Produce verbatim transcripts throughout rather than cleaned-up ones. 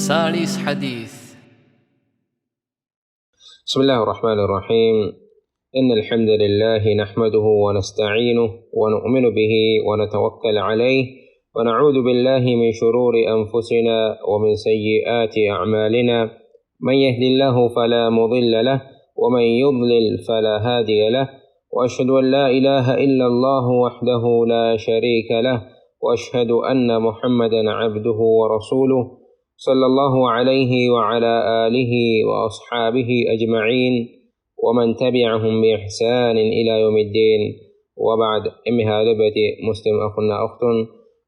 ސާޅީސް ޙަދީޘް. بسم الله الرحمن الرحيم. إن الحمد لله نحمده ونستعينه ونؤمن به ونتوكل عليه ونعوذ بالله من شرور أنفسنا ومن سيئات أعمالنا. من يهد الله فلا مضل له ومن يضلل فلا هادي له. وأشهد أن لا إله إلا الله وحده لا شريك له. وأشهد أن محمدا عبده ورسوله. صلى الله عليه وعلى آله وأصحابه أجمعين. ومن تبعهم بإحسان إلى يوم الدين. وبعد، އެންމެހާ ލޮބުވެތި މުސްލިމް އަޚުންނާ އުޚްތުން،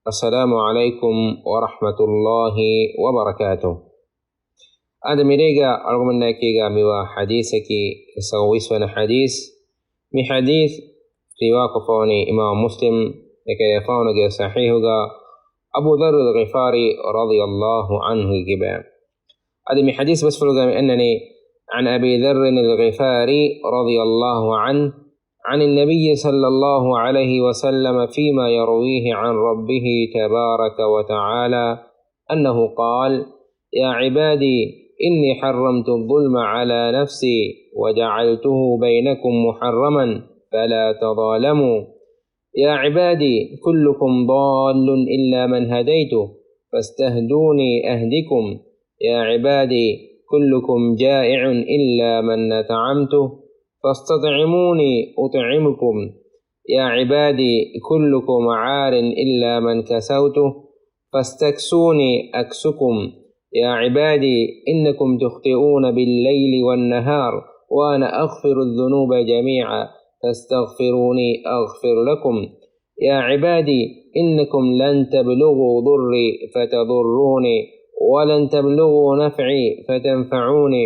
السلام عليكم ورحمة الله وبركاته. އަދި މިރޭގަ އަޅުގަނޑުމެންނާއެކީގަ މިވާ ޙަދީޘަކީ ސައްވީސް ވަނަ ޙަދީޘް. މި ޙަދީޘް ރިވާކޮށްފަވަނީ އިމާމު މުސްލިމް، އެކަލޭގެފާނުގެ ޞަޙީޙުގަ އަބޫ ޛައްރުލް ޣިފާރީ ރަޟިޔަﷲ ޢަންހުގެ ކިބައިން. އަދި މި ޙަދީޘް ބަސްފުޅުގަ މި އަންނަނީ، عن أبي ذر الغفاري رضي الله عنه عن النبي صلى الله عليه وسلم فيما يرويه عن ربه تبارك وتعالى أنه قال: يا عبادي إني حرمت الظلم على نفسي وجعلته بينكم محرما فلا تظالموا. يا عبادي كلكم ضال إلا من هديته فاستهدوني أهدكم. يا عبادي كلكم جائع إلا من أطعمته فاستطعموني أطعمكم. يا عبادي كلكم عار إلا من كسوته فاستكسوني أكسكم. يا عبادي إنكم تخطئون بالليل والنهار وأنا أغفر الذنوب جميعا فاستغفروني أغفر لكم. يا عبادي إنكم لن تبلغوا ضري فتضروني ولن تبلغوا نفعي فتنفعوني.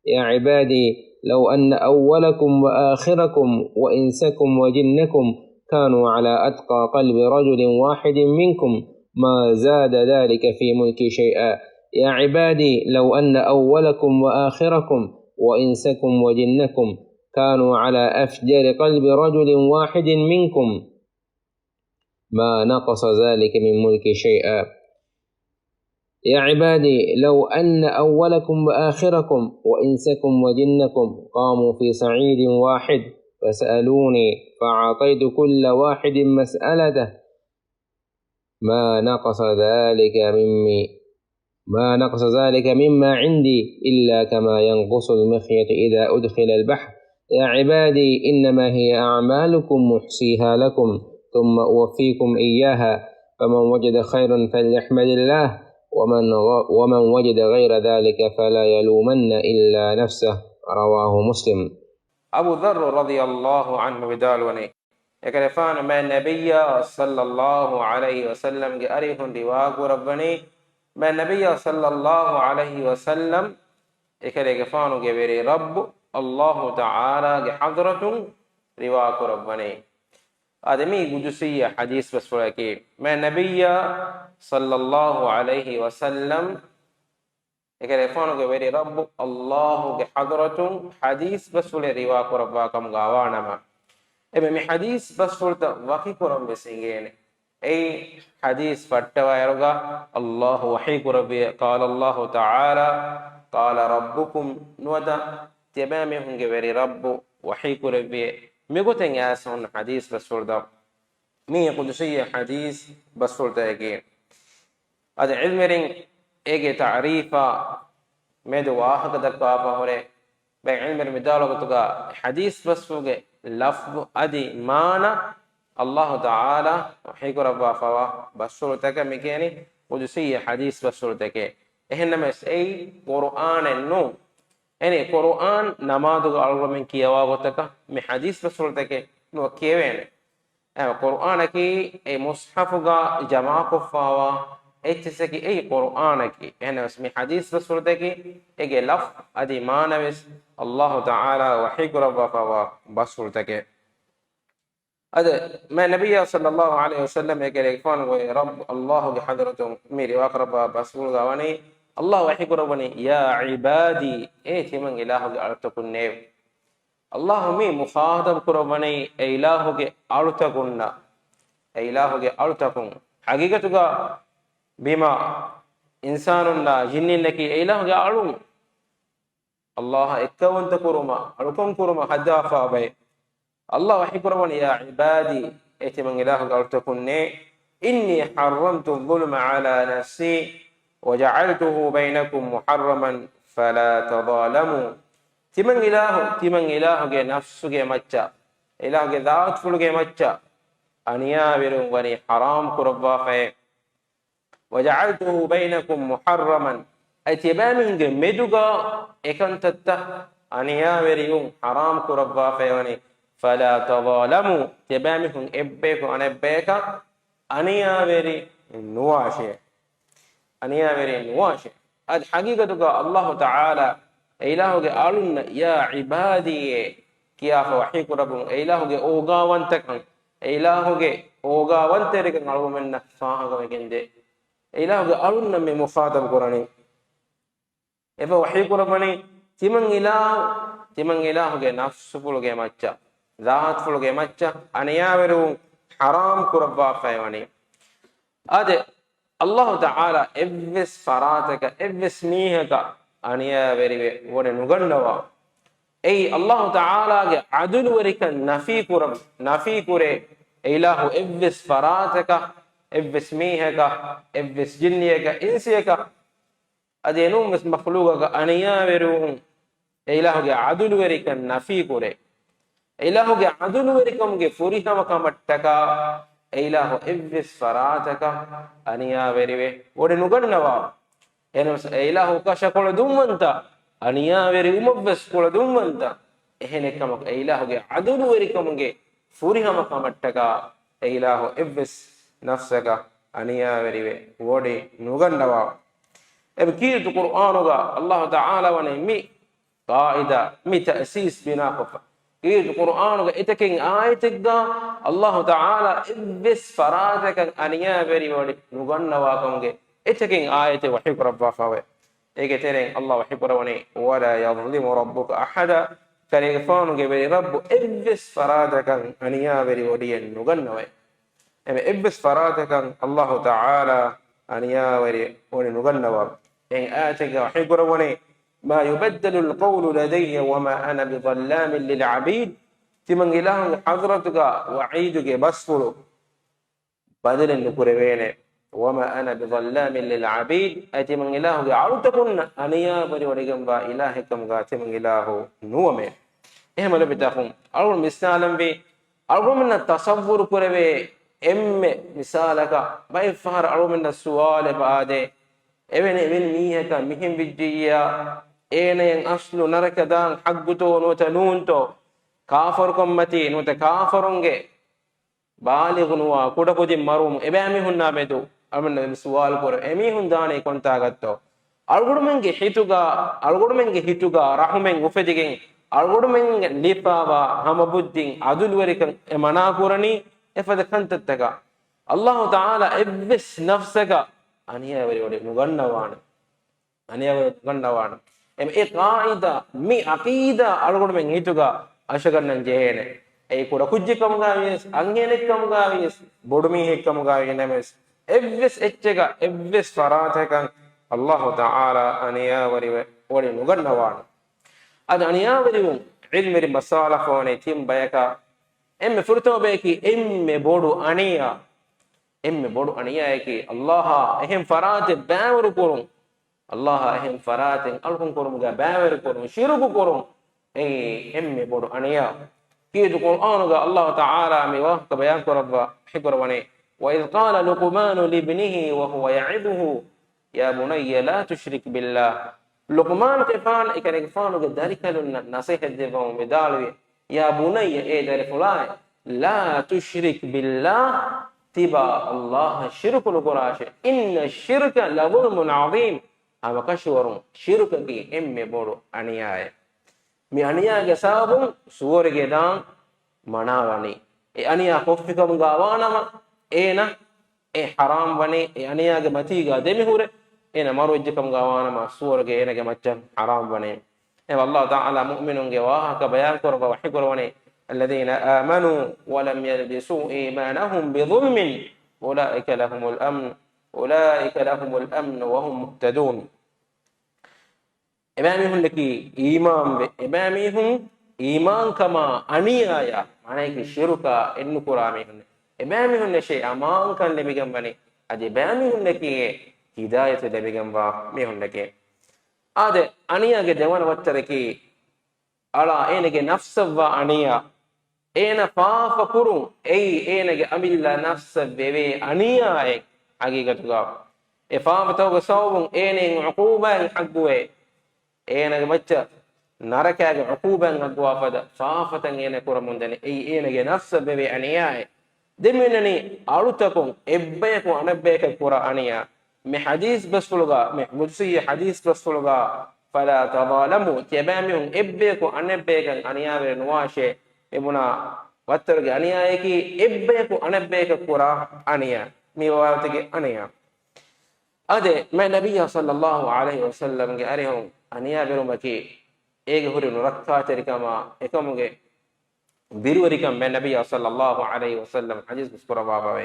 يا عبادي لو أن أولكم وآخركم وإنسكم وجنكم كانوا على أتقى قلب رجل واحد منكم ما زاد ذلك في ملكي شيئا. يا عبادي لو أن أولكم وآخركم وإنسكم وجنكم كانوا على أفجر قلب رجل واحد منكم ما نقص ذلك من ملكي شيئا. يا عبادي لو أن أولكم وآخركم وإنسكم وجنكم قاموا في صعيد واحد فسألوني فأعطيت كل واحد مسألته ما نقص ذلك مما ما نقص ذلك مما عندي إلا كما ينقص المخيط إذا أدخل البحر. يا عبادي إنما هي أعمالكم أحصيها لكم ثم أوفيكم إياها فمن وجد خيرا فليحمد الله ومن غ- ومن وجد غير ذلك فلا يلومن إلا نفسه. رواه مسلم. އަބޫ ޛައްރު ރަޟިޔަﷲ ޢަންހު ވިދާޅުވަނީ، އެކަލޭގެފާނު މާތް ނަބިއްޔާ ޞައްލަﷲ ޢަލައިހި ވަސައްލަމްގެ އަރިހުން ރިވާކުރައްވަނީ، މާތް ނަބިއްޔާ ޞައްލަﷲ ޢަލައިހި ވަސައްލަމް އެކަލޭގެފާނުގެ ވެރި ރައްބު ﷲ ތަޢާލާގެ ޙަޟްރަތުން ރިވާކުރައްވަނީ. އާދެ، މީ ޤުދުސިއްޔަ ޙަދީޘް ބަސްފުޅަކީ، މާތް ނަބިއްޔާ ޞައްލަﷲ ޢަލައިހި ވަސައްލަމް އެކަލޭގެފާނުގެ ވެރި ރައްބު ﷲގެ ޙަޟްރަތުން ޙަދީޘް ބަސްފުޅެއް ރިވާކުރައްވާ ކަމުގަ ވާނަމަ، އެބަ މި ޙަދީޘް ބަސްފުޅުތައް ވަކިކުރަން ވެސް އިނގޭނެ. އެއީ، ޙަދީޘް ފައްޓަވާއިރުގަ ﷲ ވަޙީ ކުރެއްވިއޭ، قال الله تعالى قال ربكم، ނުވަތަ ތިޔަބައިމީހުންގެ ވެރި ރައްބު ވަޙީ ކުރެއްވިއޭ. މިގޮތެއް އައިސް ހުންނަ ޙަދީޘް ބަސްފުޅުތައް. މީ ޤުދުސިއްޔަ ޙަދީޘް ބަސްފުޅުތަކެކޭ. އަދި ޢިލްމުވެރިން އޭގެ ތަޢުރީފާ މެދު ވާހަކަ ދައްކާފަ ހުރެ، ބައެއް ޢިލްމުވެރިން ވިދާޅުވާ ގޮތުގަ ޙަދީޘް ބަސްފުޅުގެ ލަފްޒު އަދި މާނަ ﷲ ތަޢާލާ ވަޙީކުރައްވާފަވާ ބަސްފުޅުތަކަށް މި ކިޔަނީ ޤުދުސިއްޔަ ޙަދީޘް ބަސްފުޅުތަކޭ. އެހެންނަމަވެސް އެއީ ޤުރުއާނެއް ނޫން. އެނީ ޤުރުއާން ނަމާދުގަ އަޅުގަނޑުމެން ކިޔަވާ ގޮތަކަށް މި ޙަދީޘް ބަސްފުޅުތަކެއް ނުވަ ކިޔެވޭނެ. އެ ޤުރުއާނަކީ އެ މުޞްޙަފުގަ ޖަމާކޮށްފަވާ އެއްޗިއްސަކީ އެއީ ޤުރުއާނަކީ. އެހެންނަމަވެސް މި ޙަދީޘް ބަސްފުޅުތަކީ އޭގެ ލަފްޒު އަދި މާނަވެސް ﷲ ތަޢާލާ ވަޙީކުރައްވާފަވާ ބަސްފުޅުތަކެއް. އަދި މާތް ނަބިއްޔާ ޞައްލަﷲ ޢަލައިހި ވަސައްލަމް އެކަލޭގެފާނުގެ ރައްބު ﷲގެ ޙަޟްރަތުން މި ރިވާކުރައްވާ ބަސްފުޅުގަ ވަނީ، ﷲ ވަޙީކުރައްވަނީ، يا عبادي، އޭ ތިމަން އިލާހުގެ އަޅުތަކުންނޭވެ. ﷲ މި މުޚާޠަބު ކުރައްވަނީ އެ އިލާހުގެ އަޅުތަކުންނަށް. އެ އިލާހުގެ އަޅުތަކުން. ހަގީގަތުގަ ބިމަށް އިންސާނުންނާ ޖިންނިންނަކީ އެ އިލާހުގެ އަޅުން. އައްލާހަށް އެއްކައުވަންތަ ކުރުމަށް، އަޅުކަން ކުރުމަށް ހައްދަވާފައި އޮތް. އައްލާހު ވަޙީކުރައްވަނީ، يا عبادي، އޭ ތިމަން އިލާހުގެ އަޅުތަކުންނޭ، إني حرمت الظلم على نفسي وجعلته بينكم محرما فلا تظالموا. ތިމަން އިލާހު، ތިމަން އިލާހުގެ ނަފްސުގެ މައްޗަށް، އިލާހުގެ ޒާތުފުޅުގެ މައްޗަށް އަނިޔާވެރިވުން ވަނީ ޙަރާމް ކުރައްވާފައޭ. وجعلته بينكم محرما، އަދި ތިޔަބައިމީހުންގެ މެދުގަ އެކަންތައްތައް އަނިޔާވެރިވުން ޙަރާމް ކުރައްވާފައިވަނީ. فلا تظالموا، ތިޔަބައިމީހުން އެއްބަޔަކު އަނެއްބަޔަކަށް އަނިޔާވެރި ނުވާށޭ. އަނިޔާވެރި ނުވާށޭ. އަދި ހަގީގަތުގަ އައްލާހު ތަޢާލާ އެ އިލާހުގެ އަޅުންނަށް، يا عبادي އޭ ކިޔާފަ ވަޙީކުރައްވަމުން، އެ އިލާހުގެ އޯގާވަންތަކަން، އެ އިލާހުގެ އޯގާވަންތެރިކަން އަޅުގަނޑުމެންނަށް ފާހަގަވެގެންދޭ. އެ އިލާހުގެ އަޅުންނަށް މި މުޚާޠަބު ކުރަނީ. އެބަ ވަޙީކުރައްވަނީ، ތިމަން އިލާހު، ތިމަން އިލާހުގެ ނަފްސުފުޅުގެ މައްޗަށް، ޒާތުފުޅުގެ މައްޗަށް އަނިޔާވެރިވުން ޙަރާމް ކުރައްވާފައިވަނީ. އާދެ، އައްލާހު ތަޢާލާ އެއްވެސް ފަރާތަކަށް، އެއްވެސް މީހަކަށް އަނިޔާވެރިވެ ވޮޑި ނުގަންނަވާ. އެއީ އައްލާހު ތަޢާލާގެ ޢަދުލުވެރިކަން ނަފީ ކުރ-، ނަފީ ކުރޭ. އެ އިލާހު އެއްވެސް ފަރާތަކަށް، އެއްވެސް މީހަކަށް، އެއްވެސް ޖިންނިއަކަށް، އިންސިއަކަށް، އަދި އެނޫންވެސް މަޚްލޫގަކަށް އަނިޔާވެރިވުން، އެ އިލާހުގެ ޢަދުލުވެރިކަން ނަފީ ކުރޭ. އެ އިލާހުގެ ޢަދުލުވެރިކަމުގެ ފުރިހަމަ ކަމަށްޓަކާ، އެ އިލާހު އެއްވެސް ފަރާތަކަށް އަނިޔާވެރިވެ ވޮޑި ނުގަންނަވާ. އެހެނަސް އެ އިލާހު ކަށަކޮޅެއް ދުންވަންތަ، އަނިޔާވެރިވުމަށްވެސް ކޮޅެއް ދުންވަންތަ. އެހެނެއްކަމަކު އެ އިލާހުގެ ޢަދުލުވެރިކަމުގެ ފުރިހަމަ ކަމަށްޓަކާ، އެ އިލާހު އެއްވެސް ނަފްސަކަށް އަނިޔާވެރިވެ ވޮޑި ނުގަންނަވާ. އެ ކީރިތި ޤުރުއާނުގަ އައްލާހު ތަޢާލާ ވަނީ މި ޤާޢިދާ، މި ތައުސީސް ބިނާކޮށްފަ. ކީރިތި ޤުރުއާނުގެ އެތަކެއް އާޔަތެއްގަ އައްލާހު ތަޢާލާ އެއްވެސް ފަރާތަކަށް އަނިޔާވެރިވެ ވޮޑި ނުގަންނަވާކަމުގެ އެތަކެއް އާޔަތެއް ވަޙީކުރައްވާފައެވެ. އޭގެ ތެރެއިން އައްލާހު ވަޙީކުރައްވަނީ، ولا يظلم ربك أحدا، ކަލޭގެފާނުގެ ވެރި ރައްބު އެއްވެސް ފަރާތަކަށް އަނިޔާވެރިވޮޑިއެއް ނުގަންނަވައެވެ. އެމެ އެއްވެސް ފަރާތަކަށް އައްލާހު ތަޢާލާ އަނިޔާވެރި ވޮޑި ނުގަންނަވާ. އެހެން އާޔަތެއްގަ ވަޙީކުރައްވަނީ، ما يبدل القول لدي وما أنا بظلام للعبيد. ތިމަން އިލާހުގެ ޙަޟްރަތުގަ ވަޢީދުގެ ބަސްފުޅު ބަދަލެއް ނުކުރެވޭނެ. وما أنا بظلام للعبيد، އަދި ތިމަން އިލާހުގެ އަޅުތަކުންނަށް އަނިޔާވެރިވޮޑިގެންވާ އިލާހެއްކަމުގަ ތިމަން އިލާހު ނުވަމޭ. އެހެންވީމަ ލޮބުވެތި އަޚުން، އަޅުގަނޑު މިސާލަށް ވީ، އަޅުގަނޑުމެންނަށް ތަޞައްވުރު ކުރެވޭ އެންމެ މިސާލަކަށް ބައެއް ފަހަރަށް އަޅުގަނޑުމެންނަށް ސުވާލެއް އެބަ އާދޭ، އެވެނި އެވެނި މީހަކަށް މިހެން ވެއްޖެއްޔާ، އޭނަޔަށް އަސްލު ނަރަކަ ދާން ޙައްޤުތޯ ނުވަތަ ނޫންތޯ؟ ކާފަރުކަންމަތީ ނުވަތަ ކާފަރުންގެ ބާލިޣު ނުވާ ކުޑަކުދިން މަރުވުމު އެބައިމީހުންނާ މެދު އަޅުގަނޑު މި ސުވާލު ކުރަން، އެމީހުން ދާނީ ކޮންތާކަށްތޯ؟ އަޅުގަނޑުމެންގެ ހިތުގަ، އަޅުގަނޑުމެންގެ ހިތުގަ ރަޙުމެއް އުފެދިގެން، އަޅުގަނޑުމެން ލިބިފައިވާ ހަމަ ބުއްދިން އަދުލުވެރިކަން އެ މަނާ ކުރަނީ އެފަދަ ކަންތައްތަކަށް. އައްލާހު ތަޢާލާ އެއްވެސް ނަފްސަކަށް އަނިޔާވެރިވޮޑި ނުގަންނަވާނެ. އަނިޔާވެރި ނުގަންނަވާނެ. އެ، އެ ޤާޢިދާ، މި ޢަޤީދާ އަޅުގަނޑުމެން ހިތުގަ އަށަގަންނަން ޖެހޭނެ. އެއީ ކުޑަކުއްޖެއްކަމުގައިވިޔަސް، އަންހެނެއްކަމުގައިވިޔަސް، ބޮޑުމީހެއްކަމުގައިވިޔަސް، އެއްވެސް އެއްޗެއްގަ، އެއްވެސް ފަރާތަކަށް އައްލާހު ތަޢާލާ އަނިޔާވެރިވެ ވޮޑި ނުގަންނަވާނެ. އަދި އަނިޔާވެރިވުން ޢިލްމުވެރިން ބައްސަވާލައްވަވަނީ ތިން ބަޔަކަށް. އެންމެ ފުރަތަމަ ބަޔަކީ އެންމެ ބޮޑު އަނިޔާ، އެންމެ ބޮޑު އަނިޔާއަކީ އައްލާހާ އެހެން ފަރާތެއް ބައިވެރިކުރުން، އައްލާހާ އެހެން ފަރާތެއް އަޅުކަން ކުރުމުގަ ބައިވެރިކުރުން، ޝިރުކު ކުރުން، އެއީ އެންމެ ބޮޑު އަނިޔާ. ކީރިތި ޤުރްއާނުގަ އައްލާހު ތަޢާލާ މި ވާހަކަ ބަޔާން ކުރައްވާ، ވަޙީކުރައްވަނީ، وإذ قال لقمان لابنه وهو يعظه يا بني لا تشرك بالله. ލުޤްމާން ކަލޭގެފާނު އެކަލޭގެފާނުގެ ދަރިކަލުންނަށް ނަޞޭޙަތް ދެއްވަމުން ވިދާޅުވި، يا بني، އޭ ދަރިފުޅާއޭ، لا تشرك بالله، ތިބާ އައްލާހަށް ޝިރުކު ނުކުރާށޭ، إن الشرك لظلم عظيم، ހަމަކަށަވަރުން ޝިރުކަކީ އެންމެ ބޮޑު އަނިޔާއެއް. މި އަނިޔާގެ ސަބަބުން ސުވަރުގެ ދާން މަނާވަނީ. އެ އަނިޔާ ކޮށްފިކަމުގަ ވާނަމަ، އޭނަ އެ ޙަރާމް ވަނީ، އެ އަނިޔާގެ މަތީގަ ދެމިހުރެ، އޭނަ މަރުވެއްޖެކަމުގަ ވާނަމަ، ސުވަރުގެ އޭނަގެ މައްޗަށް ޙަރާމް ވަނީ. އެ އައްލާހު ތަޢާލާ މުއުމިނުންގެ ވާހަކަ ބަޔާންކުރައްވާ ވަޙީކުރައްވަނީ، الذين آمنوا ولم يلبسوا إيمانهم بظلم أولئك لهم الأمن، أولئك لهم الأمن وهم مهتدون. އެބައިމީހުންނަކީ އީމާންވެ، އެބައިމީހުން އީމާންކަމާ އަނިޔާޔާ، މާނަޔަކީ ޝިރުކާ އެއްނުކުރާ މީހުންނެއް. އެބައިމީހުންނަށޭ އަމާންކަން ލިބިގެންވަނީ، އަދި އެބައިމީހުންނަކީ ހިދާޔަތު ލިބިގެންވާ މީހުންނެކޭ. އާދެ، އަނިޔާގެ ދެވަނަ ވައްތަރަކީ، އަޅާ އޭނަގެ ނަފްސަށްވާ އަނިޔާ، އޭނަ ފާފަ ކުރުން އެއީ އޭނަގެ އަމިއްލަ ނަފްސަށް ވެވޭ އަނިޔާއެއް. ހަގީގަތުގަ އެ ފާފަތަކުގެ ސަބަބުން އޭނައިން ޢުޤޫބާއެއް ޙައްޤުވޭ. އޭނަގެ މައްޗަށް ނަރަކާގެ ޢުޤޫބާއެއް ޙައްޤުވާ ފަދަ ފާފަތައް އޭނަ ކުރަމުންދަނީ. އެއީ އޭނަގެ ނަފްސަށް ވެވޭ އަނިޔާއެއް. ދެން މިއޮންނަނީ އަޅުތަކުން އެއްބަޔަކު އަނެއްބަޔަކަށް ކުރާ އަނިޔާ. މި ޙަދީޘް ބަސްފުޅުގަ، މި ޤުދުސީ ޙަދީޘް ބަސްފުޅުގަ، فلا تظالموا، ތިޔަބައިމީހުން އެއްބަޔަކު އަނެއްބަޔަކަށް އަނިޔާވެރި ނުވާށޭ. މިބުނާ ވައްތަރުގެ އަނިޔާއަކީ އެއްބަޔަކު އަނެއްބަޔަކަށް ކުރާ އަނިޔާ. މި ވާތަކެއް އަނިޔާ. އާދެ، މާތް ނަބިއްޔާ ޞައްލައްލާހު ޢަލައިހި ވަސައްލަމްގެ އަރިހުން އަނިޔާވެރުމަކީ އޭގެ ހުރި ނުރައްކާތެރިކަމާ އެކަމުގެ ބިރުވެރިކަން މާތް ނަބިއްޔާ ޞައްލައްލާހު ޢަލައިހި ވަސައްލަމް ޙަދީޘް ކުރައްވާފަވޭ.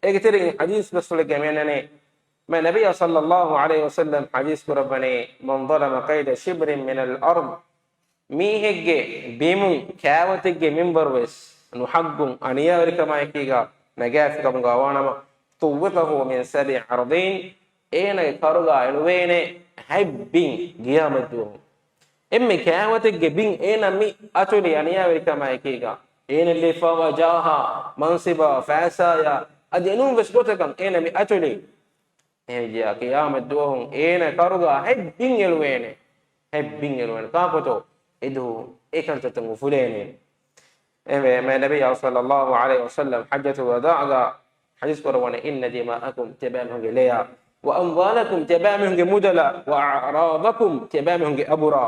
އޭގެ ތެރެއިން ޙަދީޘް ބަސްފުޅެއްގަ މިއަންނަނީ، މާތް ނަބިއްޔާ ޞައްލައްލާހު ޢަލައިހި ވަސައްލަމް ޙަދީޘް ކުރައްވަނީ، من ظلم قيد شبر من الأرض، މީހެއްގެ ބިމުން ކާވަތެއްގެ މިންވަރު ވެސް ނުޙައްޤުން އަނިޔާވެރިކަމާއެކީގަ ނަގާފިކަމުގަ ވާނަމަ، طوقه من سبع أرضين، އޭނަގެ ކަރުގަ އެޅުވޭނެ ހަތް ބިން ޤިޔާމަތްދުވަހު. އެންމެ ކާވަތެއްގެ ބިން އޭނަ މި އަތުލި އަނިޔާވެރިކަމާއެކީގަ، އޭނަ ލިބިފައިވާ ޖާހާ، މަންސިބާ، ފައިސާޔާ، އަދި އެނޫން ވެސް ގޮތަކަށް އޭނަ މި އަތުލި. އެހެންވެއްޖެޔާ ޤިޔާމަތްދުވަހު އޭނަ ކަރުގަ ހަތް ބިން އެޅުވޭނެ. ހަތް ބިން އެޅުވޭނެ. ކާކުތޯ އެދުވަހު އެކަންތައްތައް އުފުލޭނެ. އެހެންވެ، މާތް ނަބިއްޔާ ޞައްލައްލާހު ޢަލައިހި ވަސައްލަމް ޙައްޖަތުލް ވަދާޢުގަ ޙަދީޘް ކުރައްވަނީ، إن دماءكم، ތިޔަބައިމީހުންގެ ލެޔާ، وأموالكم، ތިޔަބައިމީހުންގެ މުދަލާ، وأعراضكم، ތިޔަބައިމީހުންގެ އަބުރާ،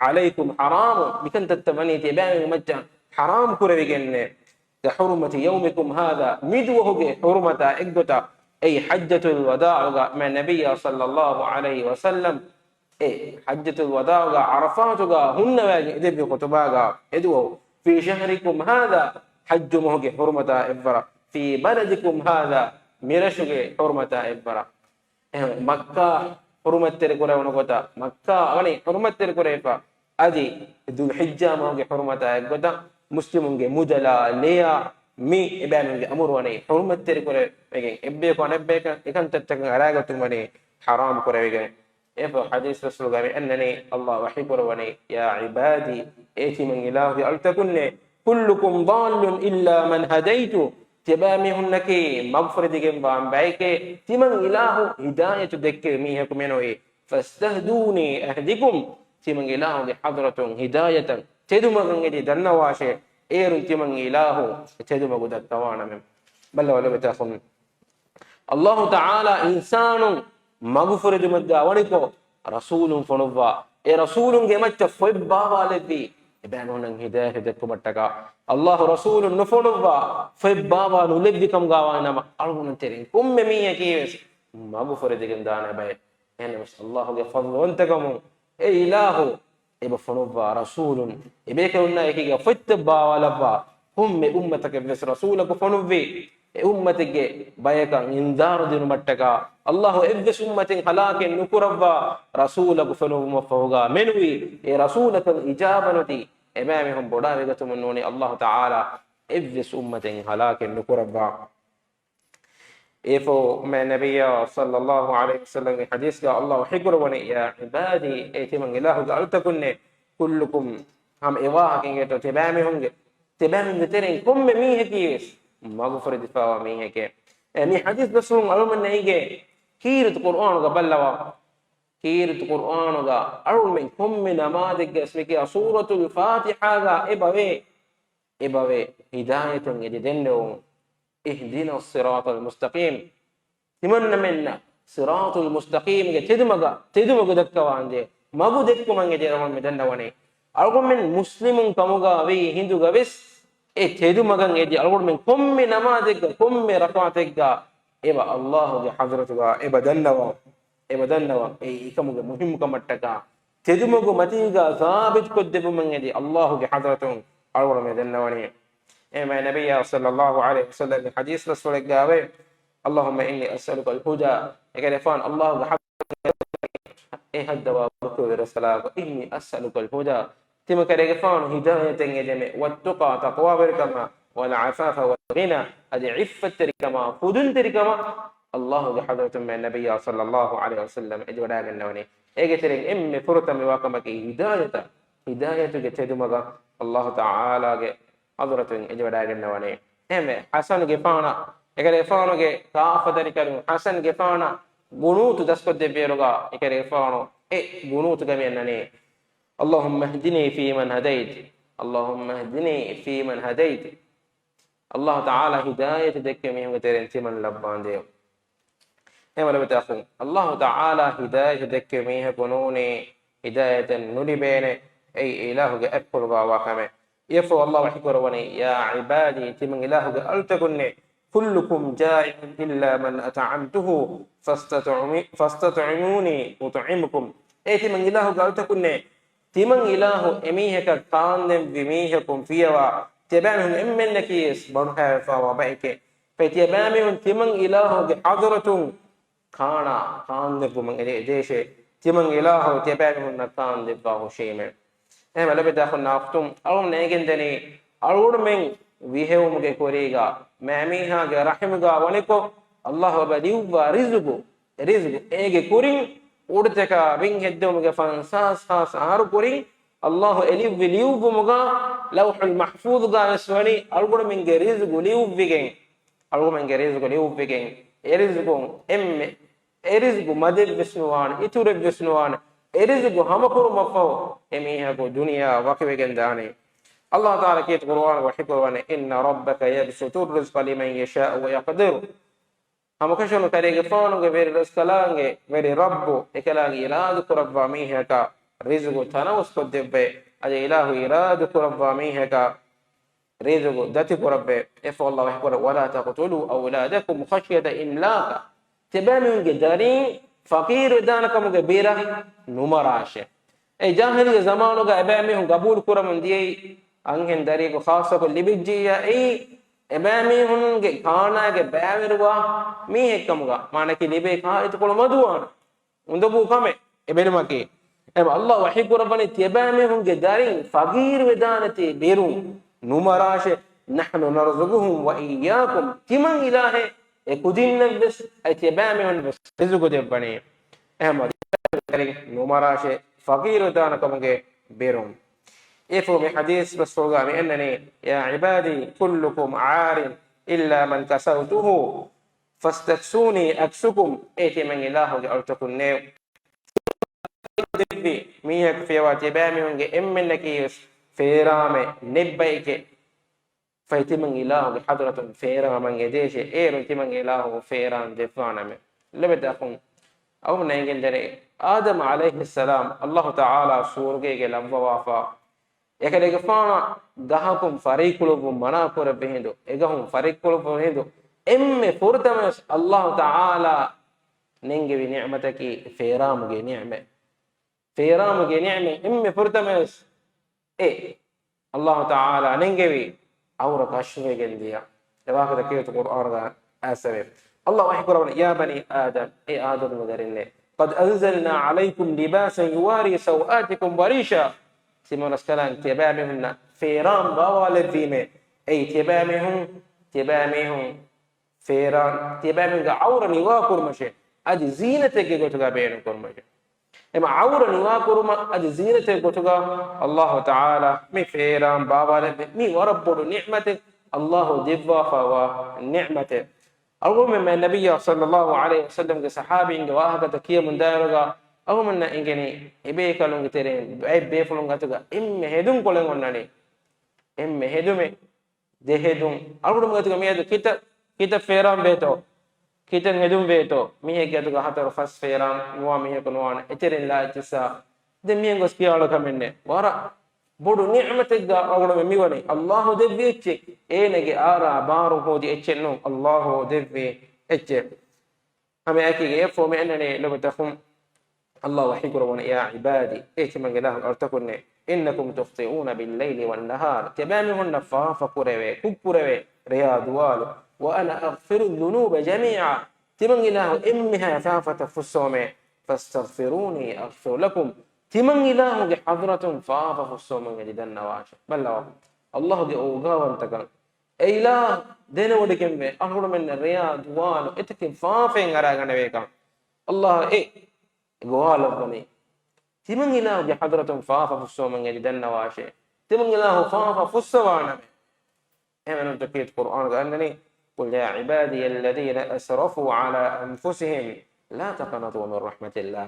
عليكم حرام، މިކަންތައްތައް ވަނީ ތިޔަބައިމީހުންގެ މައްޗަށް ޙަރާމް ކުރެވިގެންނޭ. كحرمة يومكم هذا، މިދުވަހުގެ ޙުރުމަތާ އެއްގޮތަށް، އެއީ ޙައްޖަތުލް ވަދާޢުގަ މާތް ނަބިއްޔާ ޞައްލައްލާހު ޢަލައިހި ވަސައްލަމް އެ ޙައްޖަތުލް ވަދާޢުގަ ޢަރަފާތުގަ ހުންނަވައިގެން އެދެއްވި ޚުޠުބާގަ އެދުވަހު، في شهركم هذا، ޙައްޖު މަހުގެ ޙުރުމަތާ އެއްވަރަށް، في بلدكم هذا، މިރަށުގެ ޙުރުމަތާ އެއްވަރަށް. އެހެން މައްކާ ޙުރުމަތްތެރި ކުރެވުނު ގޮތަށް، މައްކާ ވަނީ ޙުރުމަތްތެރި ކުރެވިފަ، އަދި ޛުލްޙިއްޖާ މަހުގެ ޙުރުމަތާ އެއްގޮތަށް މުސްލިމުންގެ މުދަލާ ލެޔާ މި އެބައިމީހުންގެ އަމުރު ވަނީ ޙުރުމަތްތެރި ކުރެވިގެން، އެއްބަޔަކު އަނެއްބަޔަކަށް އެކަންތައްތަކަށް އަރާގަތުން ވަނީ ޙަރާމް ކުރެވިގެން. އެފަ ޙަދީޘް ރަސޫލުގައި އަންނަނީ، ﷲ ވަޙީ ކުރައްވަނީ، يا عبادي، އޭ ތިމަން އިލާހުގެ އަޅުތަކުންނޭ، كلكم ضال إلا من هديت، ތިޔަބައިމީހުންނަކީ މަގުފުރެދިގެންވާ ބައެކޭ، ތިމަން އިލާހު ހިދާޔަތު ދެއްކެވި މީހަކު މެނުވީ. فاستهدوني أهدكم، ތިމަން އިލާހުގެ ޙަޟްރަތުން ހިދާޔަތަށް ތެދުމަގަށް އެދި ދަންނަވާށޭ، އޭރުން ތިމަން އިލާހު ތެދުމަގު ދައްކަވާނަމެ. ބައްލަވާ ލޮބުވެތި އަޚުން، ﷲ ތަޢާލާ އިންސާނުން މަގުފުރެދުމެއްގާ ވަނިކޮށް، ރަސޫލުން ފޮނުއްވާ. އެ ރަސޫލުންގެ މައްޗަށް ފޮތް ބާވާލެއްވީ، އެބައިމީހުންނަށް ހިދާޔަތު ދެއްކުމަށްޓަކާ. ﷲ ރަސޫލުން ނުފޮނުއްވާ، ފޮތް ބާވާ ނުލެއްވި ކަމުގާ ވާނަމަ، އަޅުގަނޑު ތެރެއިން ކޮންމެ މީހަކީ ވެސް މަގުފުރެދިގެން ދާނެ ބައެއް. އެހެންނަމަވެސް، ﷲ ގެ ފަޟްލުވަންތަކަމުން އެ އިލާހު އެބަ ފޮނުއްވާ ރަސޫލުން، އެބޭކަލުންނާ އެކީގަ ފޮތްތައް ބާވާލައްވާ، ކޮންމެ އުއްމަތަކަށް ވެސް ރަސޫލަކު ފޮނުއްވި، އެ އުއްމަތެއްގެ ބަޔަކަށް އިންޒާރު ދިނުމަށްޓަކާ، ﷲ އެއްވެސް އުއްމަތެއް ހަލާކެއް ނުކުރައްވާ، ރަސޫލަކު ފޮނުއްވުމަށްފަހުގާ މެނުވީ، އެ ރަސޫލަކަށް އިޖާބަ ނުދީ، އެބައިމީހުން ބޮޑާވެގަތުމުން ނޫނީ ﷲ ތަޢާލާ އެއްވެސް އުއްމަތެއް ހަލާކެއް ނުކުރައްވާ. އެފޯ މެ ނަބިއްޔާ ޞައްލައްލާހު ޢަލައިހި ވަސައްލަމްގެ ޙަދީޘްގަ ﷲ ވަޙީކުރައްވަނީ، يا عبادي، އޭ ތިމަން އިލާހުގެ އަޅުތަކުންނޭ، كلكم، ހަމަ އެ ވާހަކަ އިނގޭތޯ، ތިބާމީހުންގެ، ތިބާމީހުންގެ ތެރެއިން ކޮންމެ މީހަކީ ވެސް މަގުފުރެދިފައިވާ މީހެކޭ. އެ މި ޙަދީޘް ބަސްފުޅުން އަޅުމެންނަށް އެނގޭ، ކީރިތި ޤުރްއާނުގަ ބައްލަވާ. ކީރިތި ޤުރްއާނުގަ އަޅުމެން ކޮންމެ ނަމާދެއްގަ ވެސް މިކިޔާ ސޫރަތުލް ފާތިޙާގަ އެބަވޭ. އެބަވޭ ހިދާޔަތުން އެދި ދެންނެވުން. اهدنا الصراط المستقيم. ތިމަންނަމެންނަށް ޞިރާޠުލް މުސްތަޤީމްގެ ތެދުމަގަ، ތެދުމަގު ދައްކަވާނދޭ، މަގު ދެއްކުމަށް އެދި އަޅުގަނޑުމެން ދަންނަވަނީ. އަޅުގަނޑުމެން މުސްލިމުން ކަމުގަ ވީ ހިނދުގަ ވެސް އެ ތެދުމަގަށް އެދި އަޅުގަނޑުމެން ކޮންމެ ނަމާދެއްގަ، ކޮންމެ ރަކާތެއްގަ އެބަ ﷲ ގެ ޙަޟްރަތުގަ އެބަ ދަންނަވަން. އެބަ ދަންނަވަން އެއީ އެކަމުގެ މުހިއްމުކަމަށްޓަކާ، ތެދުމަގު މަތީގަ ސާބިތުކޮށްދެއްވުމަށް އެދި ﷲ ގެ ޙަޟްރަތުން އަޅުގަނޑުމެން ދެންނަވަނީ. އެހެންވެ ނަބިއްޔާ ޞައްލައްލާހު ޢަލައިހި ވަސައްލަމް ޙަދީޘް ބަސްފުޅެއްގައި، اللهم إني أسألك الهدى، އެކަލޭގެފާނު އައްލާހުގެ ޙަޟްރަތުގައި އެ ހައްދަވާ ބޮޑުކުރެއްވި ރަސްކަލާކޮ، إني أسألك الهدى، ތިމަން ކަލޭގެފާނު ހިދާޔަތެއް އެދެމެ، والتقى، ތަޤްވާވެރިކަމާ، والعفاف والغنى، އަދި ޢިއްފަތްތެރިކަމާ، ފުދުންތެރިކަމާ، އައްލާހުގެ ޙަޟްރަތުން މި ނަބިއްޔާ ޞައްލައްލާހު ޢަލައިހި ވަސައްލަމް އެދިވަޑައިގަންނަވަނީ. އޭގެ ތެރެއިން އެންމެ ފުރަތަމަ ވާކަމަކީ ހިދާޔަތަށް، ހިދާޔަތުގެ ތެދުމަގަށް އައްލާހު ތަޢާލާގެ ޙަޟްރަތުން އެދިވަޑައިގަންނަވަނީ. އެހެންވެ، ޙަސަންގެފާނަށް، އެކަލޭގެފާނުގެ ކާފަދަރިކަލުން ޙަސަންގެފާނަށް ޤުނޫތު ދަސްކޮށްދެއްވިއިރުގަ، އެކަލޭގެފާނު އެ ޤުނޫތުގަ މި އަންނަނީ، اللهم اهدني فيمن هديت، اللهم اهدني فيمن هديت. އައްލާހު ތަޢާލާ ހިދާޔަތު ދެއްކެވި މީހުންގެ ތެރެއިން ތިމަން ލައްވާނދޭވެ. އެހެންވީމަ ލޮބުވެތި އަޚުން، އައްލާހު ތަޢާލާ ހިދާޔަތު ދެއްކެވި މީހަކު ނޫނީ ހިދާޔަތެއް ނުލިބޭނެ. އެއީ އިލާހުގެ އަތްޕުޅުގަ ވާ ކަމެއް. އެއަށްފަހު އައްލާހު ވަޙީކުރައްވަނީ، يا عبادي، ތިމަން އިލާހުގެ އަޅުތަކުންނޭ، كلكم جائع إلا من أطعمته فاستطعم-، فاستطعموني أطعمكم. އޭ ތިމަން އިލާހުގެ އަޅުތަކުންނޭ، ތިމަން އިލާހު އެމީހަކަށް ކާންދެންވި މީހަކުން ފިޔަވާ، ތިޔަބައިމީހުން އެންމެންނަކީވެސް ބަނޑުހައިވެފައިވާ ބައެކޭ. ފަހެ ތިޔަބައިމީހުން ތިމަން އިލާހުގެ ޙަޟްރަތުން ކާނާ ކާންދެއްވުމަށް އެދޭ-، އެދޭށޭ، ތިމަން އިލާހު ތިޔަބައިމީހުންނަށް ކާންދެއްވާ ހުށީމޭ. އެހެންވެ ލޮބުވެތި އަޚުންނާ އުޚްތުން، އަޅުން ނޭނގެންދަނީ، އަޅުގަނޑުމެން ވިހެއުމުގެ ކުރީގަ މައިމީހާގެ ރަޙިމުގަ ވަނިކޮށް، އައްލާހު އެބަ ލިޔުއްވާ ރިޒުގު، އެ ރިޒުގު އޭގެ ކުރިން އުޑުތަކާ ބިން ހެއްދެވުމުގެ ފަންސާސް ހާސް އަހަރު ކުރިން، އައްލާހު އެ ލިޔުއްވި ލިޔުއްވުމުގަ ލައުޙުލް މަޙްފޫޡުގަ ވެސް ވަނީ އަޅުގަނޑުމެންގެ ރިޒުގު ލިޔުއްވިގެން، އަޅުގަނޑުމެންގެ ރިޒުގު ލިޔުއްވިގެން، އެ ރިޒުގުން އެންމެ، އެ ރިޒުގު މަދެއްވެސް ނުވާނެ، އިތުރެއްވެސް ނުވާނެ. އެ ރިޒުގު ހަމަކުރުމަށްފަހު އެ މީހަކު ދުނިޔެއާ ވަކިވެގެން ދާނީ. އައްލާހު ތަޢާލާ ކީރިތި ޤުރުއާނުގަ ވަޙީކުރައްވަނީ، إن ربك يبسط الرزق لمن يشاء ويقدر. ހަމަކަށަވަރުން ކަލޭގެފާނުގެ ވެރި ރަސްކަލާނގެ ވެރި ރައްބު އެކަލާނގެ އިރާދަކުރައްވާ މީހަކަށް ރިޒުގު ތަނަވަސްކޮށްދެއްވޭ. އަދި އިލާހު އިރާދަކުރައްވާ މީހަކަށް ރިޒުގު ދަތިކުރައްވޭ. އެއަށްފަހު އައްލާހު ވަޙީކުރައްވަނީ، ولا تقتلوا أولادكم خشية إملاق. ތިޔަބައިމީހުންގެ ދަރިން ފަޤީރުވެދާނެކަމުގެ ބިރަށް ނުމަރާށޭ. އެ ޖާހިލީ ޒަމާނުގަ އެބައިމީހުން ގަބޫލު ކުރަމުން ދިޔައީ، އަންހެން ދަރިއަކު ޚާއްޞަކޮށް ލިބިއްޖިއްޔާ އެއީ، އެބައިމީހުންގެ ކާނާގެ ބައިވެރިވާ މީހެއްކަމުގަ، މާނައަކީ ލިބޭ ކާރިތިކޮޅު މަދުވާނެ. އުނދަގޫ ކަމެއް އެބެލުމަކީ. އެހެންވެ އައްލާހު ވަޙީކުރައްވަނީ ތިޔަބައިމީހުންގެ ދަރިން ފަޤީރުވެދާނެތީ ބިރުން ނުމަރާށޭ. نحن نرزقهم وإياكم. ތިމަން އިލާހޭ އެ ކުދިންނަށްވެސް އަދި ތިޔަބައިމީހުންނަށްވެސް ރިޒުގު ދެއްވަނީ. އެހެންވީމަ ދަރިން ނުމަރާށޭ ފަޤީރުވެދާނެކަމުގެ ބިރުން. އެއަށްފަހު މި ޙަދީޘް ބަސްފުޅުގަ މި އަންނަނީ، يا عبادي كلكم عار إلا من كسوته فاستكسوني أكسكم. އޭ ތިމަން އިލާހުގެ އަޅުތަކުންނޭ، ދެއްވި މީހަކު ފިޔަވާ ތިޔަބައިމީހުންގެ އެންމެންނަކީވެސް ފޭރާމެއް ނެތް ބައެކޭ. ފަހެ ތިމަން އިލާހުގެ ޙަޟްރަތުން ފޭރާމަށް އެދޭށޭ، އޭރުން ތިމަން އިލާހު ފޭރާން ދެއްވާނަމޭ. ލޮބުވެތި އަޚުން، އަޅުގަނޑު ނޭނގެންދަނީ، އާދަމް ޢަލައިހިއްސަލާމް އައްލާހު ތަޢާލާ ސުވަރުގޭގެ ލައްވަވާފަ، އެކަލޭގެފާނަށް ގަހަކުން ފަރިއްކުޅުއްވުން މަނާ ކުރެއްވި ހިނދު، އެ ގަހުން ފަރިއްކުޅުއްވުން ހިނދު، އެންމެ ފުރަތަމަވެސް އައްލާހު ތަޢާލާ ނެންގެވި ނިޢުމަތަކީ ފޭރާމުގެ ނިޢުމަތް. ފޭރާމުގެ ނިޢުމަތް އެންމެ ފުރަތަމަވެސް އެ އައްލާހު ތަޢާލާ ނެންގެވި އައުރަ ކަޝްފުވެގެން ދިޔަ. އެ ވާހަކަތައް ކީރިތި ޤުރްއާނުގަ އައިސްފަވޭ. އައްލާހު ވަޙީކުރައްވަނީ، يا بني آدم، އޭ އާދަމުގެ ދަރިންނޭ، قد أنزلنا عليكم لباسا يواري سوآتكم وريشا. ތިމަން ރަސްކަލާނގެ ތިޔަބައިމީހުންނަށް ފޭރާން ބާވާލެއްވީމޭ. އެއީ ތިޔަބައިމީހުން، ތިޔަބައިމީހުން ފޭރާން، ތިޔަބައިމީހުންގެ އައުރަ ނިވާކުރުމަށޭ، އަދި ޒީނަތެއްގެ ގޮތުގަ ބޭނުންކުރުމަށޭ. އެމަ އައުރަ ނިވާކުރުމަށް އަދި ޒީނަތެއް ގޮތުގަ އައްލާހު ތަޢާލާ މި ފޭރާން ބާވާލެއްވި މީ ވަރަށް ބޮޑު ނިޢުމަތެއް، އައްލާހު ދެއްވާފައިވާ ނިޢުމަތެއް. އަޅުގަނޑުމެން ނަބިއްޔާ ޞައްލައްލާހު ޢަލައިހި ވަސައްލަމްގެ ޞަޙާބީންގެ ވާހަކަތައް ކިޔަމުންދާއިރުގަ އަޅުގަނޑުމެންނަށް އެނގެނީ އެބޭކަލުންގެ ތެރެއިން ބައެއް ބޭފުޅުން އަތުގަ އެންމެ ހެދުންކޮޅެއް އޮންނަނީ. އެންމެ ހެދުމެއް. ދެ ހެދުން. އަޅުގަނޑުމެންގެ އަތުގަ މިއަދު ކިތައް، ކިތައް ފޭރާން ވޭތޯ؟ ކިތައް ހެދުން ވޭތޯ؟ މީހެއްގެ އަތުގަ ހަތަރު ފަސް ފޭރާން ނުވާ މީހަކު ނުވާނެ. އެތެރެއިން ލާ އެއްޗިއްސާ. ދެން މިހެން ގޮސް ކިޔާ އަޅުކަމެއް ނެތް. ވަރަށް ބޮޑު ނިޢުމަތެއްގަ އަޅުގަނޑުމެން މިވަނީ. އައްލާހު ދެއްވި އެއްޗެއް. އޭނަގެ އާރާ ބާރު ހޯދި އެއްޗެއް ނޫން. އައްލާހު ދެއްވި އެއްޗެއް. ހަމައެކީގަ އެއަށްފަހު މި އަންނަނީ ލޮބުވެތި އަޚުން، އައްލާހު ވަޙީކުރައްވަނީ، يا عبادي، އޭ ތިމަން އިލާހުގެ އަޅުތަކުންނޭ، إنكم تخطئون بالليل والنهار. ތިޔަބައިމީހުންނަށް ފާފަ ކުރެވޭ، ކުށް ކުރެވޭ، ރެޔާ ދުވާލު. وأنا أغفر الذنوب جميعا. ތިމަން އިލާހު އެންމެހާ ފާފަތައް ފުއްސަވަމޭ. فاستغفروني أغفر لكم. ތިމަން އިލާހުގެ ޙަޟްރަތުން ފާފަ ފުއްސަވަމުން އެދި ދަންނަވާށޭ. ބައްލަވާ. ﷲ ގެ އޯގާވަންތަކަން. އޭ އިލާހު ދެނެވޮޑިގެންވޭ، އަޅުގަނޑުމެންނަށް ރެޔާ ދުވާލު އެތަކެއް ފާފައިން އަރާގަނެވޭކަން. ﷲ އެ ގޮވާލައްވަނީ. ތިމަން އިލާހުގެ ޙަޟްރަތުން ފާފަ ފުއްސަވަމުން އެދި ދަންނަވާށޭ. ތިމަން އިލާހު ފާފަ ފުއްސަވާނަމޭ. އެހެންވެ ކީރިތި ޤުރްއާނުގަ އަންނަނީ، قل يا عبادي الذين أسرفوا على أنفسهم لا تقنطوا من رحمة الله.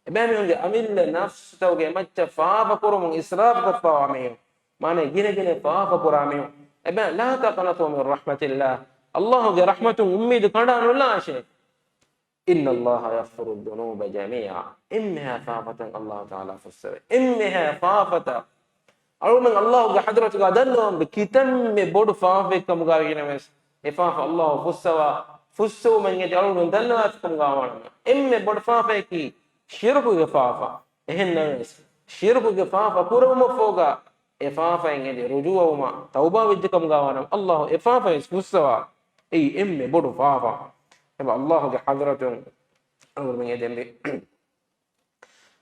އެބައިމީހުންގެ އަމިއްލަ ނަފްސުތަކުގެ މައްޗަށް ފާފަ ކުރުމުން އިސްރާފު ކޮށްފަވާ މީހުން، މާނަ ގިނަ ގިނަ ފާފަ ކުރާ މީހުން، އެބަ، لا تقنطوا من رحمة الله. ﷲ ގެ ރަޙްމަތުން އުއްމީދު ކަނޑާނުލާށޭ. إن الله يغفر الذنوب جميعا. އެންމެހާ ފާފަތައް ﷲ ތަޢާލާ ފުއްސަވޭ. އެންމެހާ ފާފަތައް. އަޅުމެން ﷲ ގެ ޙަޟްރަތުގަ ދަންނަވަން ކިތަންމެ ބޮޑު ފާފައެއް ކަމުގަ ވީނަމަވެސް، އެ ފާފަ ﷲ ފުއްސަވާ، ފުއްސުވުމެއް އެދި އަޅުގަނޑު ދަންނަވާފި ކަމުގަ ވާނަމަ. އެންމެ ބޮޑު ފާފައަކީ ޝިރުކުގެ ފާފަ. އެހެންނަމަވެސް، ޝިރުކުގެ ފާފަ ކުރެވުމަށްފަހުގަ އެ ފާފައިން އެދި ރުޖޫޢަވުމަށް ތައުބާ ވެއްޖެ ކަމުގަ ވާނަމަ، ﷲ އެ ފާފަވެސް ފުއްސަވާ. އެއީ އެންމެ ބޮޑު ފާފަ. އެބަ ﷲ ގެ ޙަޟްރަތުން އަޅުގަނޑުމެން އެދެންވީ.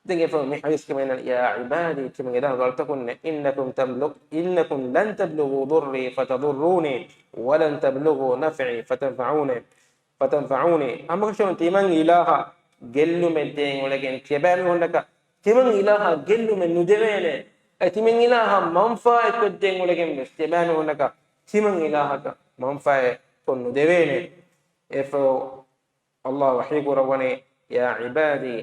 ދެން އެފަހު މި ޙަދީޘްގަ މިއަންނަނީ، يا عبادي، ތިމަން އިލާހުގެ އަޅުތަކުންނޭ، إنكم تملك، إنكم لن تبلغوا ضري فتضروني، ولن تبلغوا نفعي فتنفعوني، فتنفعوني. ހަމަކަށަވަރުން ތިމަން އިލާހަށް ގެއްލުމެއް ދޭން އުޅެގެން ތިޔަބައިމީހުންނަކަށް ތިމަން އިލާހަށް ގެއްލުމެއް ނުދެވޭނެ. އެ ތިމަން އިލާހަށް މަންފާއެއް ކޮށްދޭން އުޅެގެން ވެސް ތިޔަބައިމީހުންނަކަށް ތިމަން އިލާހަކަށް މަންފާއެއް ކޮށް ނުދެވޭނެ. އެފަހު ﷲ ވަޙީ ކުރައްވަނީ، يا عبادي،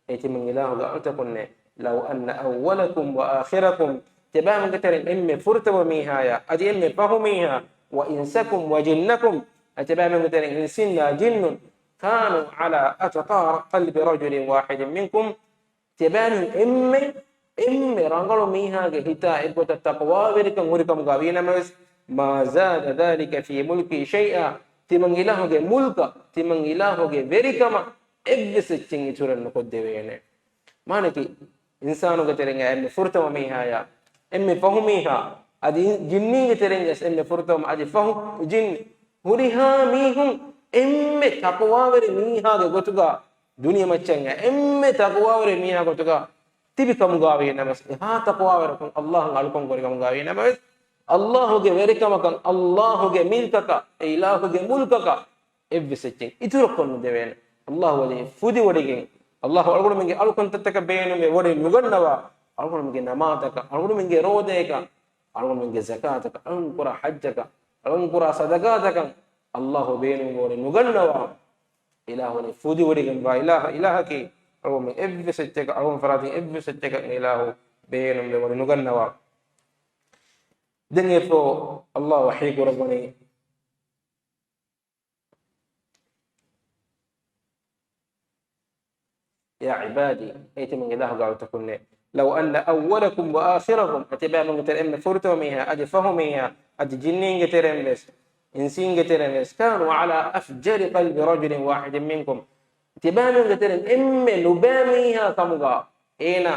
އޭ ތިމަން އިލާހުގެ އަޅުތަކުންނޭ، لو أن أولكم وآخركم، ތިޔަބައިމީހުންގެ ތެރެއިން އެންމެ ފުރަތަމަ މީހާޔާ، އަދި އެންމެ ފަހު މީހާ، وإنسكم وجنكم، އަދި ތިޔަބައިމީހުންގެ ތެރެއިން އިންސީންނާ ޖިންނުން، كانوا على أتقى قلب رجل واحد منكم، ތިޔަބައިމީހުން އެންމެ، އެންމެ ރަނގަޅު މީހާގެ ހިތާ އެއްގޮތަށް ތަޤްވާވެރިކަން ހުރިކަމުގަ ވީނަމަވެސް، ما زاد ذلك في ملكي شيئا، ތިމަން އިލާހުގެ މުލްކަށް، ތިމަން އިލާހުގެ ވެރިކަމަށް އެއްވެސް އެއްޗެއް އިތުރެއް ނުކޮށްދެވޭނެ. މާނައަކީ، އިންސާނުގެ ތެރެއިން އެންމެ ފުރަތަމަ މީހާޔާ، އެންމެ ފަހު މީހާ، އަދި ޖިންނީންގެ ތެރެއިން ވެސް އެންމެ ފުރަތަމަ، އަދި ފަހު ޖިން، ހުރިހާ މީހުން އެންމެ ތަޤްވާވެރި މީހާގެ ގޮތުގަ ދުނިޔެމައްޗަށް އެންމެ ތަޤްވާވެރި މީހާ ގޮތުގަ ތިބި ކަމުގަ ވީނަމަވެސް، އެހާ ތަޤްވާވެރިކަން ﷲ އަށް އަޅުކަން ކުރި ކަމުގަ ވީނަމަވެސް، ﷲ ގެ ވެރިކަމަކަށް، ﷲ ގެ މިލްކަކަށް، އެ އިލާހުގެ މުލްކަކަށް އެއްވެސް އެއްޗެއް އިތުރަށް ކޮށް ނުދެވޭނެ. ﷲ އަށް ފުދިވޮޑިގެން، ﷲ އަޅުގަނޑުމެންގެ އަޅުކަންތައްތަކަށް ބޭނުމެއް ވޮޑި ނުގަންނަވާ، އަޅުގަނޑުމެންގެ ނަމާދަކަށް، އަޅުގަނޑުމެންގެ ރޯދައަކަށް، އަޅުގަނޑު ކުރާ ޙައްޖަކަށް، އަޅުގަނޑު ކުރާ ޞަދަޤާތަކަށް ﷲ ބޭނުމެއް ވޮޑި ނުގަންނަވާ. އިލާހު ވަނީ ފުދިވޮޑިގެންވާ އިލާހަކީ، އަޅުގަނޑު އެއްވެސް އެއްޗަކަށް، އަޅުގަނޑު ފަރާތުން އެއްވެސް އެއްޗަކަށް އިލާހު ބޭނުމެއް ވަނީ ނުގަންނަވާ. ދެން އެފަހު ﷲ ވަޙީ ކުރައްވަނީ، يا عبادي، އޭ ތިމަން އިލާހުގެ އަޅުތަކުންނޭ، لو أن أولكم وآخركم، ތިބާމެންގެ ތެރެއިން ފުރަތަމަ މީހާ، އަދި ފަހު މީހާ، އަދި ޖިންނީންގެ ތެރެއިން ވެސް، އިންސީންގެ ތެރެއިން ވެސް، كانوا على أفجر قلب رجل واحد منكم، ތިބާމެންގެ ތެރެއިން އެންމެ ނުބައި މީހާ ކަމުގަ، އޭނަ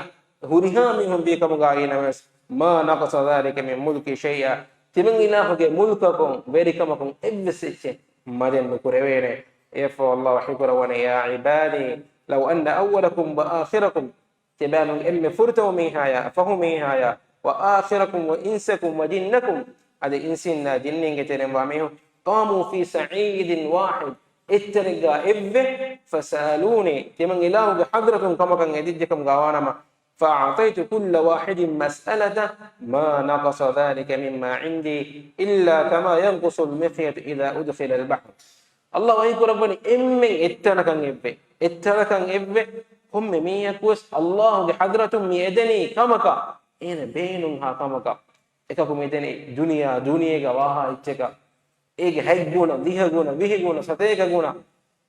ހުރިހާ މީހުން ވީ ކަމުގަ އިނަމަވެސް، ما نقص ذلك من ملكي شيئا، ތިމަން އިލާހުގެ މުލްކަކުން، ވެރިކަމަކުން އެއްވެސް އެއްޗެއް މަދެއް ނުކުރެވޭނެ. އެއަށްފަހު ﷲ ވަޙީ ކުރައްވަނީ، يا عبادي، لو أن أولكم وآخركم، ތިބާމެން އެންމެ ފުރަތަމަ މީހާޔާ، ފަހު މީހާޔާ، وآخركم وإنسكم وجنكم، އަދި އިންސީންނާ ޖިންނީންގެ ތެރެއިން ވާ މީހުން، قاموا في صعيد واحد، އެއްތަނެއްގަ އެއްވެ، فسألوني، ތިމަން އިލާހުގެ ޙަޟްރަތުން ކަމަކަށް އެދިއްޖެ ކަމުގަ ވާނަމަ، فأعطيت كل واحد مسألته ما نقص ذلك مما عندي إلا كما ينقص المخيط إذا أدخل البحر. ﷲ ވަޙީ ކުރައްވަނީ އެންމެން އެއްތަނަކަށް އެއްވެ، އެއްތަނަކަށް އެއްވެ، ކޮންމެ މީހަކުވެސް ﷲ ގެ ޙަޟްރަތުން މި އެދެނީ ކަމަކަށް، އޭނަ ބޭނުންހާ ކަމަކަށް. އެކަކު މި އެދެނީ ދުނިޔެ، ދުނިޔޭގަ ވާހާ އެއްޗަކަށް. އޭގެ ހަތް ގުނަ، ދިހަ ގުނަ، ވިހި ގުނަ، ސަތޭކަ ގުނަ.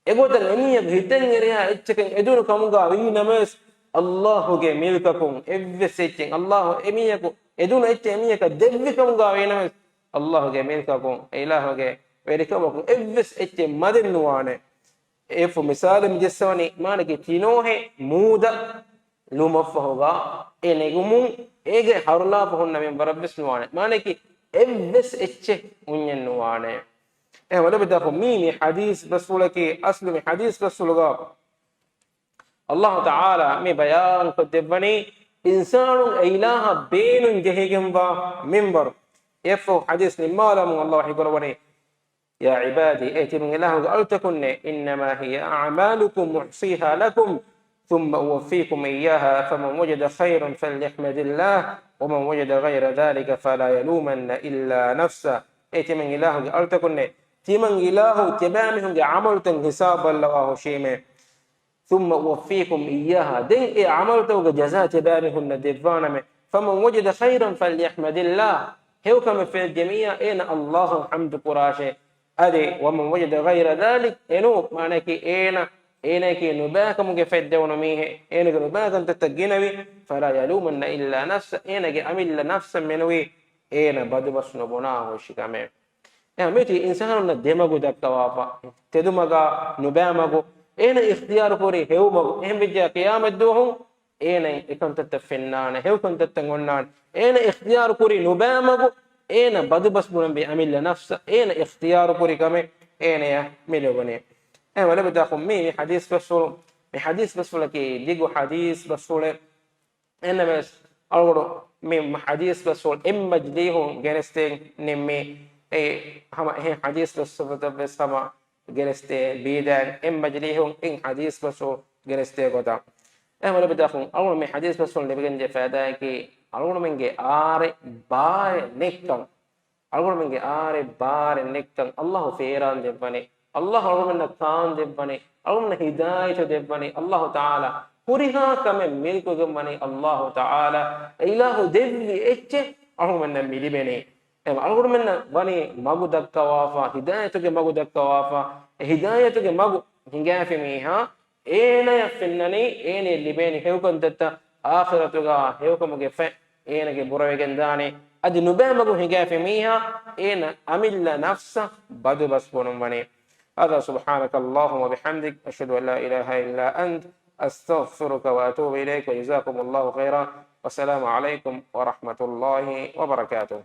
އެގޮތަށް އެމީހަކު ހިތަށް އެރިހާ އެއްޗަކަށް އެދުނު ކަމުގަ ވީނަމަވެސް، ﷲ ގެ މިލްކަކުން އެއްވެސް އެއްޗެއް، ﷲ އެމީހަކު އެދުނު އެއްޗެއް އެމީހަކަށް ދެއްވި ކަމުގަ ވީނަމަވެސް، ﷲ ގެ މިލްކަކުން، އެ އިލާހުގެ ވެރިކަމަކުން އެއްވެސް އެއްޗެއް މަދެއް ނުވާނެ. އެފަހު މިސާލެއް މި ޖެއްސަވަނީ، މާނައަކީ ތިނޯހެ މޫދަށް ލުމަށްފަހުގަ އެ ނެގުމުން އޭގެ ހަރުލާފަ ހުންނަ މިންވަރަށްވެސް ނުވާނެ. މާނައަކީ އެއްވެސް އެއްޗެއް އުންޏެއް ނުވާނެ. އެ ވަލަބިދާކު މީ، މި ޙަދީޘް ބަސްފުޅަކީ، އަސްލު މި ޙަދީޘް ބަސްފުޅުގަ އައްލާހު ތަޢާލާ މި ބަޔާންކޮށްދެއްވަނީ، އިންސާނުން އެ އިލާހަށް ބޭނުން ޖެހިގެންވާ މިންވަރު. އެއަށްފަހު ޙަދީޘް ނިންމާލަމުން އައްލާހު ވަޙީކުރައްވަނީ، يا عبادي، އޭ ތިމަން އިލާހުގެ އަޅުތަކުންނޭ، إنما هي أعمالكم أحصيها لكم ثم أوفيكم إياها فمن وجد خيرا فليحمد الله ومن وجد غير ذلك فلا يلومن إلا نفسه. އޭ ތިމަން އިލާހުގެ އަޅުތަކުންނޭ، ތިމަން އިލާހު ތިބާމީހުންގެ ޢަމަލުތައް ހިސާބު ބައްލަވާހުށީމޭ. ثم أوفيكم إياها، ދެން އެ ޢަމަލުތަކުގެ ޖަޒާ ތިބާމީހުންނަށް ދެއްވާނަމޭ. فمن وجد خيرا فليحمد الله، ހެޔޮކަމެއް ފެނިއްޖެ މީހާ އޭނަ އައްލާހަށް ޙަމްދު ކުރާށޭ. އަދި، ومن وجد غير ذلك، އެނޫން، މާނައަކީ އޭނަ، އޭނައަކީ ނުބައިކަމުގެ ފަތްދެވުނު މީހެއް، އޭނަގެ ނުބައިކަންތައްތައް ގިނަވި، فلا يلومن إلا نفسه، އޭނަގެ އަމިއްލަ ނަފްސަށް މެނުވީ އޭނަ ބަދުބަސް ނުބުނާ ހުށިކަމެއް. އެހެން މިއޮތީ އިންސާނުންނަށް ދެމަގު ދައްކަވާފަ، ތެދުމަގާ ނުބައިމަގު، އޭނަ އިޚްތިޔާރު ކުރި ހެޔޮމަގު. އެހެން ވެއްޖެއްޔާ ޤިޔާމަތްދުވަހު އޭނަ އެކަންތައްތައް ފެންނާނެ، ހެޔޮކަންތައްތައް އޮންނާނެ. އޭނަ އިޚްތިޔާރު ކުރި ނުބައިމަގު، އޭނަ ބަދުބަސް ބުނަންވީ އަމިއްލަ ނަފްސަށް، އޭނަ އިޚްތިޔާރު ކުރި ކަމެއް އޭނަޔަށް މި ލިބުނީ. އެހެން ވަލަބިދާކު މީ، މި ޙަދީޘް ބަސްފުޅު، މި ޙަދީޘް ބަސްފުޅަކީ ދިގު ޙަދީޘް ބަސްފުޅެއް. އެހެންނަމަވެސް، އަޅުގަނޑު މި ޙަދީޘް ބަސްފުޅު އެއްމަޖިލީހުން ގެނެސްދޭން ނިންމީ، އެ ހަމަ އެހެން ޙަދީޘް ބަސްފުޅުތައްވެސް ހަމަ ގެނެސްދޭ ބީދައިން، އެއްމަޖިލީހުން އެއް ޙަދީޘް ބަސްފުޅު ގެނެސްދޭ ގޮތަށް. އެހެން ވަލަބިދާކު އަޅުގަނޑު މި ޙަދީޘް ބަސްފުޅުން ލިބިގެން ދޭ ފައިދާއަކީ، އަޅުގަނޑުމެންގެ އާރެއް ބާރެއް ނެތްކަން، އަޅުގަނޑުމެންގެ އާރެއް ބާރެއް ނެތްކަން އައްލާހު ފޭރާން ދެއްވަނީ، އައްލާހު އަޅުގަނޑަށް ކާން ދެއްވަނީ، އަޅުގަނޑަށް ހިދާޔަތު ދެއްވަނީ، އައްލާހު ތަޢާލާ ހުރިހާ ކަމެއް މިލްކުވެގެން ވަނީ އައްލާހު ތަޢާލާ. އެ އިލާހު ދެއްވި އެއްޗެއް އަޅުގަނޑުމެންނަށް މި ލިބެނީ. އެ އަޅުގަނޑުމެންނަށް ވަނީ މަގު ދައްކަވާފަ، ހިދާޔަތުގެ މަގު ދައްކަވާފަ، އެ ހިދާޔަތުގެ މަގު ހިނގާފި މީހާ، އޭނަޔަށް ފެންނަނީ، އޭނަޔަށް ލިބޭނީ ހެޔޮކަންތައްތައް، އާޚިރަތުގަ ހެޔޮކަމުގެ ފަތް އޭނަގެ ބުރަވެގެން ދާނެ. އަދި ނުބައިމަގު ހިނގާފި މީހާ، އޭނަ އަމިއްލަ ނަފްސަށް ބަދުބަސް ބުނުން ވަނީ. هذا، سبحانك اللهم وبحمدك، أشهد أن لا إله إلا أنت، أستغفرك وأتوب إليك، وجزاكم الله خيرا، والسلام عليكم ورحمة الله وبركاته.